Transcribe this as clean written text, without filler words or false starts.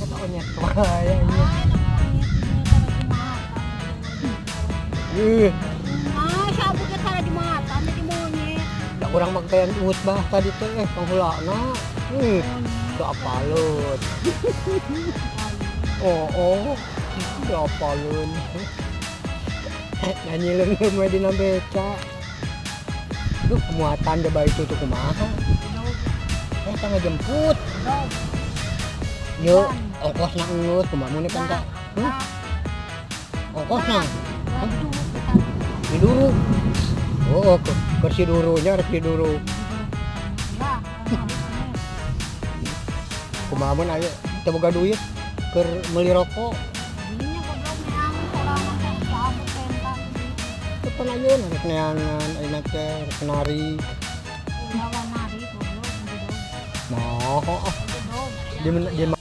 Kata onyet wae nya. Ih, Ah, siapa ke tara jumatan jadi monyet. Da urang mah kayak ingus bah tadi teh panghulana. Ih, teu apaleun. Oh, teu apaleun. Nyanyi leungeun we dina beca. Duh, muatan coba itu tuh kumaha? Eh, tangga jemput. Yuk, ongkosna geus kumaha mun kan teh? Hmm? Ongkosna diduru. Oh, kursi durunya rek diduru. Kumaha mun aya teu boga duit keur meuli rokok. Kapan ayeuna rek neangan ayeuna teh rek nari. Moho ah. Di di